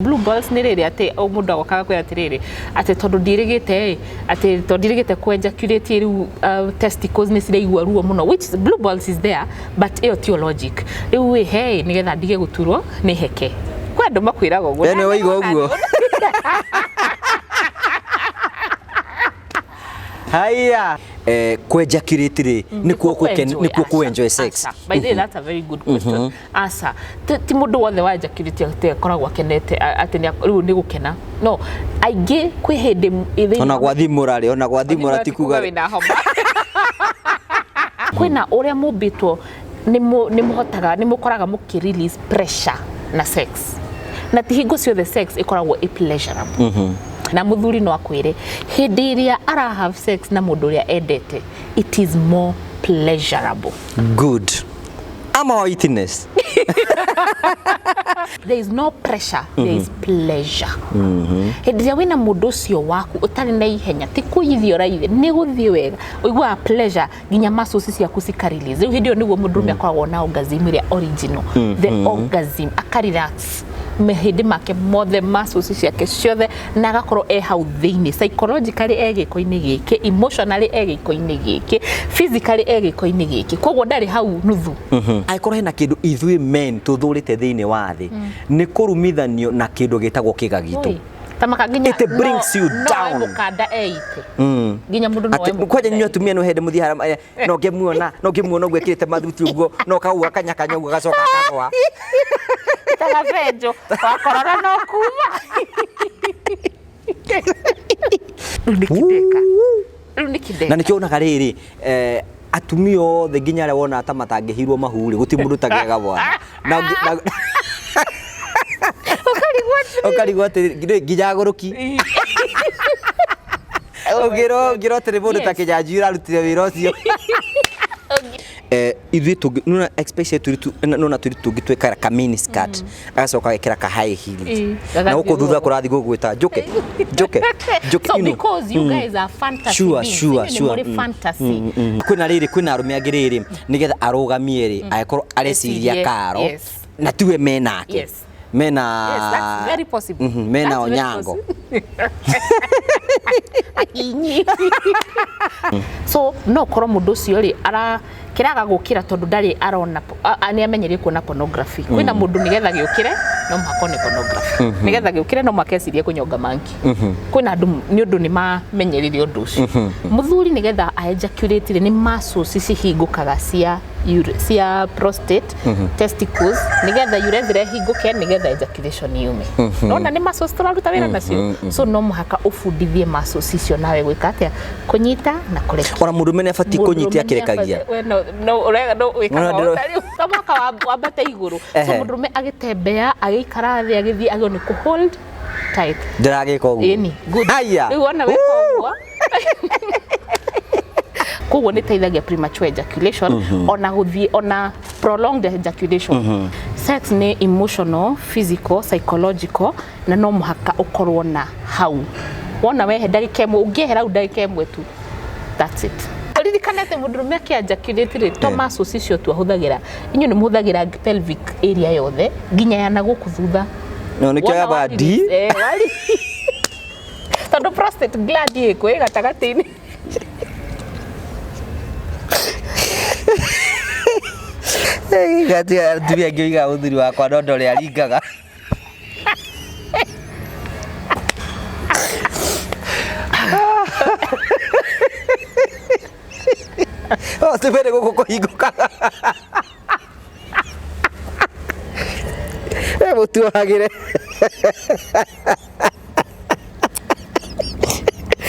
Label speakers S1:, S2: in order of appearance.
S1: Blue balls nĩ rĩrĩ atĩ o mũndũ agokaga kwĩra atĩrĩrĩ atĩ tondũ ndirĩgĩte ĩ atĩ tondũ ndirĩgĩte kũ ejaculate rĩu testicles nĩ ciraigua ruo mũno, which blue balls is there, but ĩyo tio logic. Rĩu ĩ he nĩgetha ndige gũturwo nĩ heke. Kwĩ andũ makwĩraga ũguo.
S2: We nĩ waigua ũguo? Haya. Kũ-ejaculate rĩ, nĩkuo nĩkuo kũ-enjoy sex?
S1: Aca. By the way, that's a very good question. Aca. Ti mũndũ wothe wa ejaculate atĩ akoragwo akenete atĩ rĩu nĩ gũkena. No, aingĩ kwĩ hĩndĩ
S2: thĩinĩ Ona gwathimũra rĩ, ona gwathimũra ti kuga
S1: wĩna homa. Kwĩna ũrĩa mũmbĩtwo nĩ mũhotaga, nĩ mũkoraga mũkĩ release pressure na sex. Na ti hingo ciothe sex ĩkoragwo ĩ pleasurable. Na mũthuri no akwĩre hĩndĩ ĩrĩa ara have sex na mũndũ ũrĩa endete, it is more pleasurable.
S2: Good. I'm a witness.
S1: There is no pressure, there is pleasure. Hĩndĩ ĩrĩa wĩna mũndũ ũcio waku ũtarĩ na ihenya, ti kũithio ũraithia, nĩ gũthiĩ wega, ũiguaga pleasure nginya muscles ciaku cika release. Rĩu hĩndĩ ĩyo nĩguo mũndũrũme akoragwo na orgasm ĩrĩa original, the orgasm, aka relax mahĩndĩ make mothe, muscles ciake ciothe, na agakorwo e hau thĩinĩ psychologically, e gĩko-inĩ gĩkĩ, emotionally e gĩko-inĩ gĩkĩ, physically e gĩko-inĩ gĩkĩ, koguo ndarĩ hau nuthu.
S2: Angĩkorwo hena kĩndũ ithuĩ men tũthũrĩte thĩinĩ wa thĩ, nĩ kũrumithanio na kĩndũ gĩtagwo kĩga gitũ.
S1: Oi, tamaka nginya
S2: It brings you
S1: no
S2: down.
S1: Mũkanda eite nginya mũndũ no
S2: Atĩ
S1: oe
S2: kwanja inyuĩ
S1: mũkanda.
S2: Atumia no hĩndĩ mũthiĩ harĩa no ngĩmuona, no ngĩmuona ũguo ekĩrĩte mathuti ũguo, no kau akanyakanya ũguo gacoka akagwa.
S1: Ta gabenjo wakorora no kuma rĩu nĩ kĩndeka, rĩu nĩ kĩndeka.
S2: Na nĩkĩo wonaga rĩrĩ, atumia othe nginya arĩa wonaga ta matangĩhirwo mahu rĩ, gũtirĩ mũndũ ũtagĩaga mwana.
S1: Ũkarigwo atĩrĩrĩ.
S2: Ũkarigwo atĩrĩ, nginya agũrũki ũngĩrwo atĩrĩ mũndũ ta Kĩnyanjui ũrarutire wĩra ũcio. Ithuĩ tũngĩ nona, especially tũirĩtu, nona tũirĩtu tũngĩ twĩkagĩra ka mini skirt, agacoka agekĩra ka high heels, na
S1: gagathiĩ
S2: gũkũ thutha
S1: ũguo.
S2: Kũrathiĩ gũgwĩta njũke njũke njũke.
S1: So because you guys are fantasy beings, inyuĩ nĩ mũrĩ fantasy.
S2: Kwĩna rĩrĩ, kwĩna arũme angĩ rĩrĩ, nĩgetha arũgamie rĩ, angĩkorwo areciria
S1: Ecirie,
S2: karo na tiwe menake, mena
S1: Yes, that's very possible.
S2: Mena
S1: That's very
S2: Onyango.
S1: Possible. Akinyi. So no korwo mũndũ ũcio rĩ ara kĩraga gũkĩra tondũ ndarĩ arona nĩ amenyerie kuona pornography. Kwĩna mũndũ nĩgetha gĩũkĩre no mũhaka one pornography, nĩgetha gĩũkĩre no mũhaka ecirie kũnyonga manki. Kwĩna andũ nĩ ũndũ nĩ mamenyerire ũndũ ũcio. Mũthuri nĩgetha a ejaculate rĩ, nĩ muscles cihingũkaga cia cia prostate, testicles, nĩgetha urethra ĩhingũke, nĩgetha ejaculation yume. Nona nĩ muscles tũraruta wĩra nacio, so no mũhaka ũbundithie muscles icio nawe gwĩka atĩa, kũnyita na kũrekia.
S2: Ona mũndũrũme nĩ abatiĩ kũnyitia akĩrekagia?
S1: We no no wĩkaga
S2: Ona
S1: o ta rĩu to mũhaka wambate igũrũ. So mũndũrũme agĩtembea, agĩikara thĩ, agĩthiĩ, agĩrĩirwo nĩ kũ hold tight.
S2: Ndĩragĩka ũguo.
S1: Ĩni, good.
S2: Haya.
S1: Rĩu wona weka ũguo, koguo nĩ ĩteithagia premature ejaculation, ona gũthiĩ ona prolonged ejaculation. Sex nĩ emotional, physical, psychological, na no mũhaka ũkorwo na hau wona wehe ndagĩka ĩmwe, ũngĩehera hau ndagĩka ĩmwe tu, that's it. Ririkana atĩ mũndũrũme akĩ ejaculate rĩ, to muscles icio tu ahũthagĩra. Inyuĩ nĩ mũhũthagĩra pelvic area yothe, nginya ya na gũkũ thutha.
S2: No nĩkĩo
S1: Wona
S2: yamba D.
S1: Tondũ prostate gland ĩkũ ĩ gatagatĩ-inĩ.
S2: Gati atumia angĩ oigaga mũthuri wakwa no ndore aringaga. Oh, tũmere gũkũ kũhingũkaga. Mũtuohagĩre.